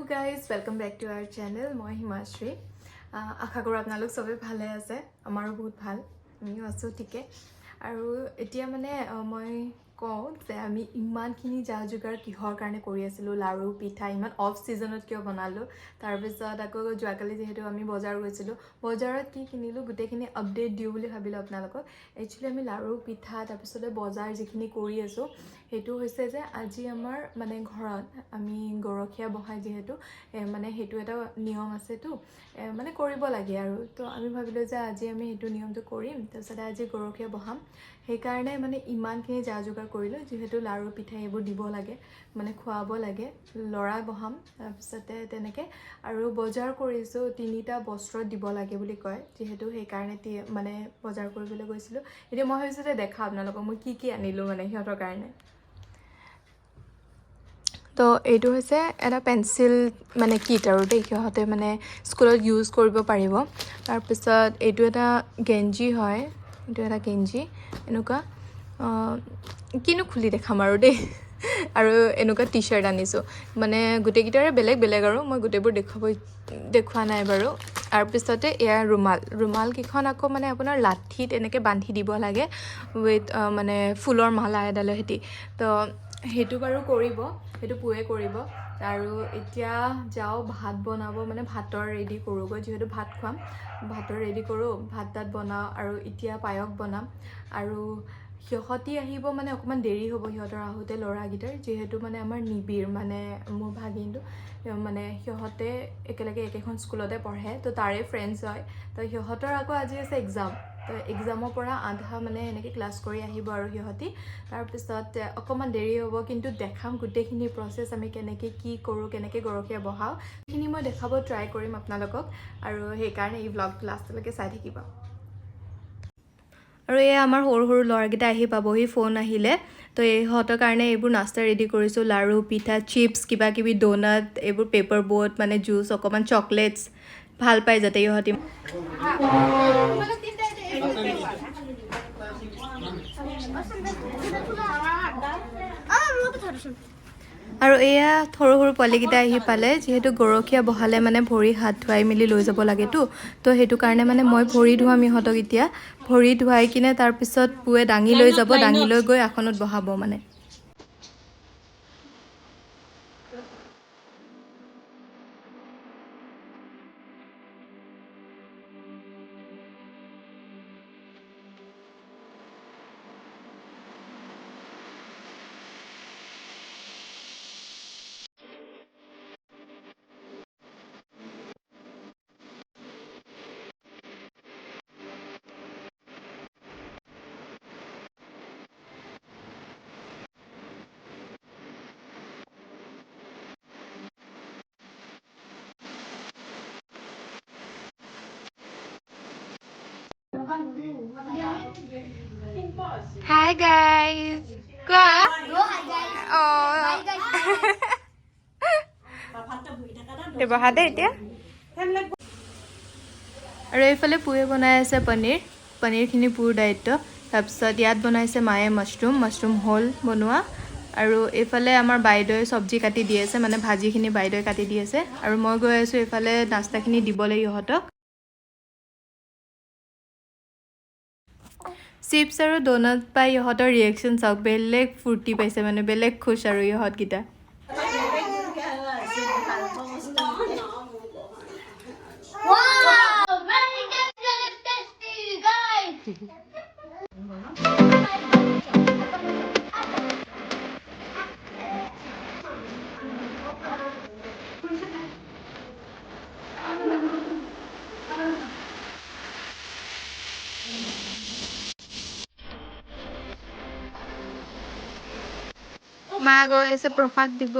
Guys, welcome back to our channel. মই হিমাশ্ৰী। আশা কৰোঁ আপোনালোক চবেই ভালে আছে। আমাৰো বহুত ভাল, আমিও আছোঁ ঠিকে। আৰু এতিয়া মানে মই কওঁ যে আমি ইমানখিনি যা যোগাৰ কিহৰ কাৰণে কৰি আছিলোঁ, লাড়ু পিঠা ইমান অফ ছিজনত কিয় বনালোঁ, তাৰপিছত আকৌ যোৱাকালি যিহেতু আমি বজাৰ গৈছিলোঁ, বজাৰত কি কিনিলোঁ, গোটেইখিনি আপডেট দিওঁ বুলি ভাবিলোঁ আপোনালোকক। একচুৱেলি আমি লাড়ু পিঠা, তাৰপিছতে বজাৰ যিখিনি কৰি আছোঁ, সেইটো হৈছে যে আজি আমাৰ মানে ঘৰত আমি গৰখীয়া বহাই যিহেতু মানে সেইটো এটা নিয়ম আছেতো, মানে কৰিব লাগে। আৰু তো আমি ভাবিলোঁ যে আজি আমি সেইটো নিয়মটো কৰিম, তাৰপিছতে আজি গৰখীয়া বহাম। সেইকাৰণে মানে ইমানখিনি যা যোগাৰ কৰিলোঁ, যিহেতু লাড়ু পিঠা এইবোৰ দিব লাগে, মানে খুৱাব লাগে, ল'ৰা বহাম, তাৰপিছতে তেনেকৈ আৰু বজাৰ কৰিছোঁ। তিনিটা বস্ত্ৰ দিব লাগে বুলি কয় যিহেতু, সেইকাৰণে মানে বজাৰ কৰিবলৈ গৈছিলোঁ। এতিয়া মই ভাবিছোঁ যে দেখা আপোনালোকক মই কি কি আনিলোঁ মানে সিহঁতৰ কাৰণে। তো এইটো হৈছে এটা পেঞ্চিল মানে কিট আৰু দেই, সিহঁতে মানে স্কুলত ইউজ কৰিব পাৰিব। তাৰপিছত এইটো এটা গেঞ্জি হয়, এইটো এটা গেঞ্জি এনেকুৱা, কিনো খুলি দেখাম আৰু দেই। আৰু এনেকুৱা টি চাৰ্ট আনিছোঁ, মানে গোটেইকেইটাৰে বেলেগ বেলেগ আৰু মই গোটেইবোৰ দেখুওৱা নাই বাৰু। তাৰপিছতে এয়া ৰুমাল, ৰুমালকেইখন আকৌ মানে আপোনাৰ লাঠিত এনেকৈ বান্ধি দিব লাগে উইথ মানে ফুলৰ মালা এডালৰ সৈতে। তো সেইটো বাৰু কৰিব, সেইটো পুৱে কৰিব। আৰু এতিয়া যাওঁ ভাত বনাব, মানে ভাতৰ ৰেডি কৰোঁগৈ, যিহেতু ভাত খুৱাম, ভাতৰ ৰেডি কৰোঁ, ভাত তাত বনাওঁ। আৰু এতিয়া পায়স বনাম। আৰু সিহঁতি আহিব, মানে অকণমান দেৰি হ'ব সিহঁতৰ আহোঁতে, ল'ৰাকেইটাৰ, যিহেতু মানে আমাৰ নিবিৰ, মানে মোৰ ভাগিনটো, মানে সিহঁতে একেলগে একেখন স্কুলতে পঢ়ে, তো তাৰে ফ্ৰেণ্ডছ হয়। তো সিহঁতৰ আকৌ আজি আছে এক্সাম, তো এক্সামৰ পৰা আধা মানে এনেকৈ ক্লাছ কৰি আহিব আৰু সিহঁতি, তাৰপিছত অকণমান দেৰি হ'ব। কিন্তু দেখাম গোটেইখিনি প্ৰচেছ, আমি কেনেকৈ কি কৰোঁ, কেনেকৈ গৰখীয়া বহাওঁ, সেইখিনি মই দেখাব ট্ৰাই কৰিম আপোনালোকক। আৰু সেইকাৰণে এই ব্লগটো লাষ্টলৈকে চাই থাকিব। আৰু এই আমাৰ সৰু সৰু ল'ৰাকেইটা আহি পাবহি, ফোন আহিলে। তো ইহঁতৰ কাৰণে এইবোৰ নাস্তা ৰেডি কৰিছোঁ, লাড়ু পিঠা, চিপছ, কিবা কিবি, ড'নাট, এইবোৰ পেপাৰ ব'ট, মানে জুচ, অকণমান চকলেটছ, ভাল পায় যাতে ইহঁতি। আৰু এয়া সৰু সৰু পোৱালীকেইটা আহি পালে। যিহেতু গৰখীয়া বহালে মানে ভৰি হাত ধুৱাই মেলি লৈ যাব লাগেতো, তো সেইটো কাৰণে মানে মই ভৰি ধুৱাম ইহঁতক এতিয়া। ভৰি ধুৱাই কিনে তাৰপিছত পুৱে দাঙি লৈ যাব, দাঙি লৈ গৈ আসনত বহাব মানে। হাই গাইজ, কোৱা। অঁ, বহা দেই এতিয়া। আৰু এইফালে পুৱে বনাই আছে পনীৰ, পনীৰখিনি পুৰ দায়িত্ব। তাৰপিছত ইয়াত বনাইছে মায়ে মাছৰুম, মাছৰুম হ'ল বনোৱা। আৰু এইফালে আমাৰ বাইদেৱে চব্জি কাটি দি আছে, মানে ভাজিখিনি বাইদেৱে কাটি দি আছে। আৰু মই গৈ আছোঁ এইফালে নাস্তাখিনি দিবলৈ ইহঁতক। চিপছ আৰু ড'নাট পাই ইহঁতৰ ৰিয়েকশ্যন চাওক, বেলেগ ফূৰ্তি পাইছে, মানে বেলেগ খুচ আৰু ইহঁতকেইটা। Wow, very tasty, guys. মা গৈ আছে প্ৰসাদ দিব।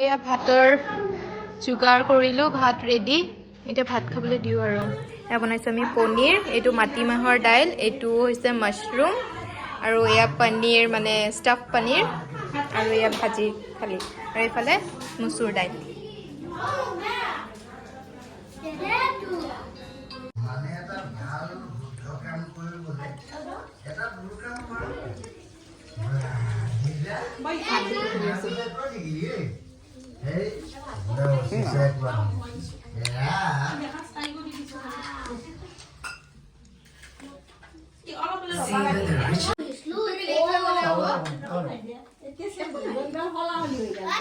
এয়া ভাতৰ যোগাৰ কৰিলোঁ, ভাত ৰেডি। এতিয়া ভাত খাবলৈ দিওঁ আৰু। এয়া বনাইছোঁ আমি পনীৰ, এইটো মাটিমাহৰ দাইল, এইটো হৈছে মাছৰুম আৰু এয়া পনীৰ মানে ষ্টাফ পনীৰ আৰু এয়া ভাজি খালি আৰু এইফালে মচুৰ দাইল। মানে এটা ভাল শুদ্ধ কাম কৰিবলৈ এটা ভুল কাম কৰিব। এই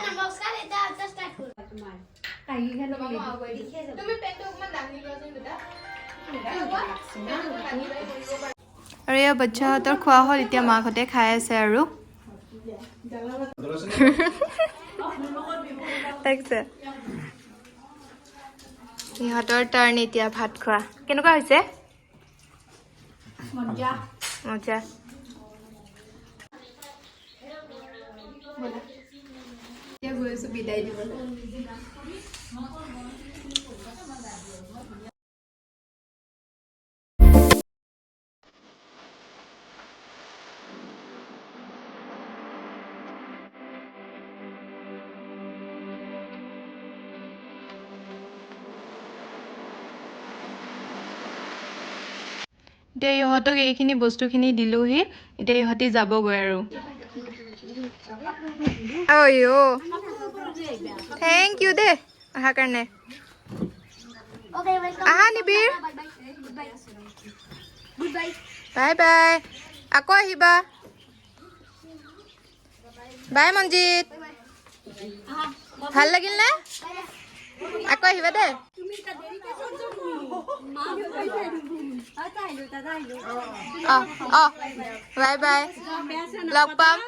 নমস্কাৰ, এতিয়া ষ্টাৰ্ট কৰোঁ। তুমি পেনটো অকণমান দাঙি লোৱাচোন বেটা। আৰু এয়া বাচ্ছাহঁতৰ খোৱা হ'ল, এতিয়া মাকহঁতে খাই আছে আৰু লাগিছে ইহঁতৰ টাৰ্ণ এতিয়া ভাত খোৱা। কেনেকুৱা হৈছে? মজা। এতিয়া গৈ আছো বিদায় দিবলৈ। এতিয়া ইহঁতক এইখিনি বস্তুখিনি দিলোহি, এতিয়া ইহঁতি যাবগৈ আৰু। অ' thank U দেই অহাৰ কাৰণে। Okay, welcome. আহা নিবিৰ। Bye bye. Goodbye. Goodbye. Bye bye, আকৌ আহিবা। বাই মঞ্জিত, ভাল লাগিল নে? আকৌ আহিবা দেই। অঁ অঁ, বাই বাই, লগ পাম।